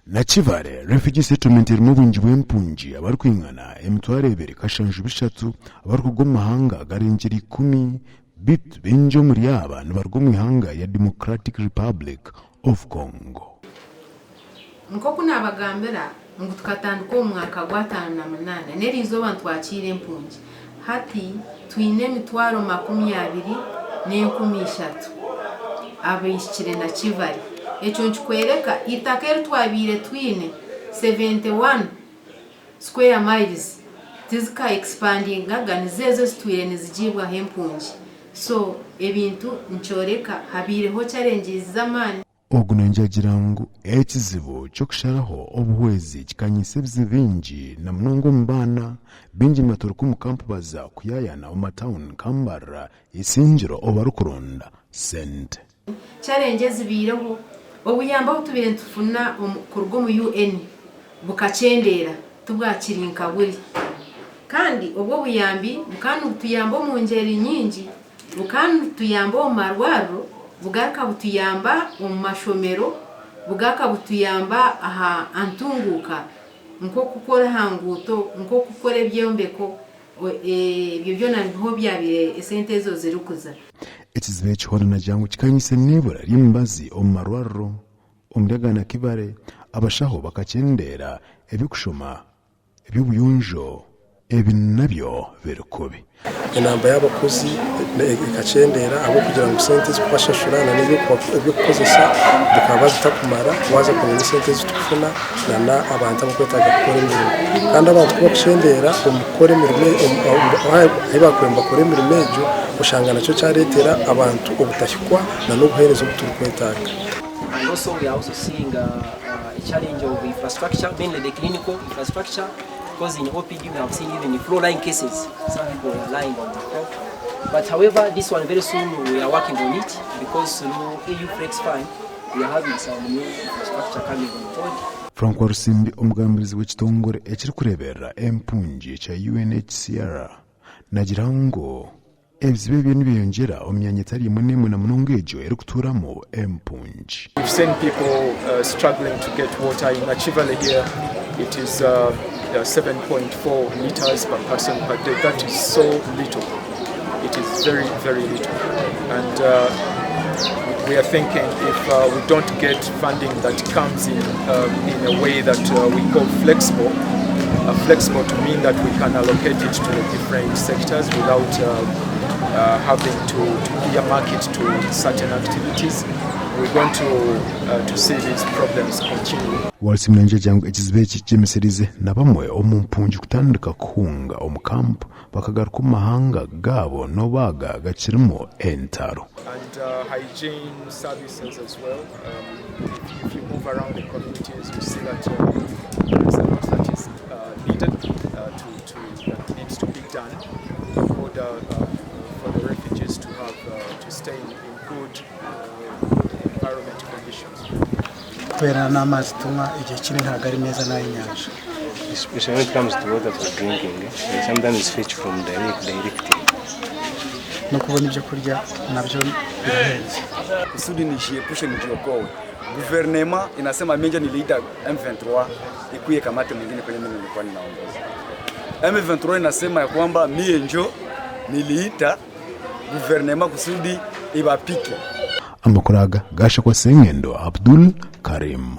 Nakivale Refugee Settlement erimu obwingi bw'empungi abarikwingana 2,073 abarikuruga omu mahanga agarengire ikumi beitu baingi omuri aba nibaruga omu ihanga rya Democratic Republic of Congo. Nk'oku naabagambira ngu tukatandika omu mwaka gw'Ataano-na-munaana, n'eriizooba nitwakiira empungi. Hati twine 203,000 abaishikire Nakivale. Ekyo nikikworeka eitaka eri twabaire twine, 71 square miles, tizika expandingaga, nizo ezo ezitwire nizigiibwaho empungi. So ebintu nikyoreka habaireho challenges z'amaani. Ogu naija agira ngu ekizibu ky'okusharaho obuhwezi kikanyisa ebizibu bingi na munonga omu baana. Baingi nibaturuka omu kampu baza kuyayana omu matawuni nka Mbarara, Isingiro obu barikuronda sente. Challenge ezibaireho, obuyambi obu tubaire nitufuna kuruga omu UN bukakyendeera tibwakiri nka buri. Kandi obwo obuyambi bukaba nibutuyamba omu ngyeri nyingi. Bukaba nibutuyamba omu marwariro, bugaruka butuyamba omu mashomero, bugaruka butuyamba aha ntunguuka nk'okukora aha nguuto, nk'okukora ebyombeko, ebyo byona niho byabaire esente ezo zirikuza. Ekizibu eki hoona nagira ngu kikanyise n'eibura ry'emibazi omu marwariro. Omuri aga Nakivale, abashaho bakakyendeera eby'okushoma Eby'obuyonjo ebi nabyo biri kubi. Enamba y'abakozi ekakyendeera ahabw'okugira ngu sente ezikubashashura na n'eby'okukozesa bikaba bitakumara waaza kureeba esente ezi turikufuna na n'abantu abarikwetaaga kukora emirimo. Kandi abantu ku barikukyendeera omu kukora emirimo ahu baakubaire nibakora emirimo egyo oshanga nakyo kyareetera abantu obutahikwa na n'obuheereza obu turikwetaaga. And also we are also seeing a challenge of infrastructure, mainly the clinical infrastructure, because in OPD we have seen even floor lying cases, some people are lying on the floor. But however, this one very soon we are working on it because through EU Flex Fund we are having some new infrastructure coming on board. Frank Walusimbi omugambirizi w'ekitongore ekirikureeberera empungi ekya UNHCR nagira ngu Ebizibu ebyo nibyeyongyera omu myanya etari emwe n'emwe na munonga egyo erikutuuramu empungi. We've seen people struggling to get water in Nakivale here it is 7.4 litres per person per day that is so little it is very very little and we are thinking if we don't get funding that comes in in a way that we call flexible flexible to mean that we can allocate it to the different sectors without having to, to earmark it to certain activities we're going to, to see these problems continue. Walsim naija ngu ekizibu eki kigyemesereize na bamwe omu mpungi kutandika kuhunga omu kampu bakagaruka omu mahanga gaabo n'obu aga gakirimu entaro. And hygiene services as well. If, if you move around the communities, you see that there is a lot that is needed to, to, that needs to be done in order for the refugees to have to stay in, in good environment conditions. Kubera n'amazi tunywa igihe kinini ntabwo ari meza n'ay'inyanja. Especially when it comes to water for drinking, eh? Sometimes it's fetched from the lake directly. No kubona ibyo kurya nabyo birahenze. Kusudi nijiepushe nijiokoe. Guvernema inasema mimi niliita M23 ikuye kamate mwingine kwenye mimi nilikuwa ninaongoza. M23 inasema ya kwamba mie njo niliita guvernema kusudi ibapike. Amakuru aga gashakwa Sengendo Abdul Karim.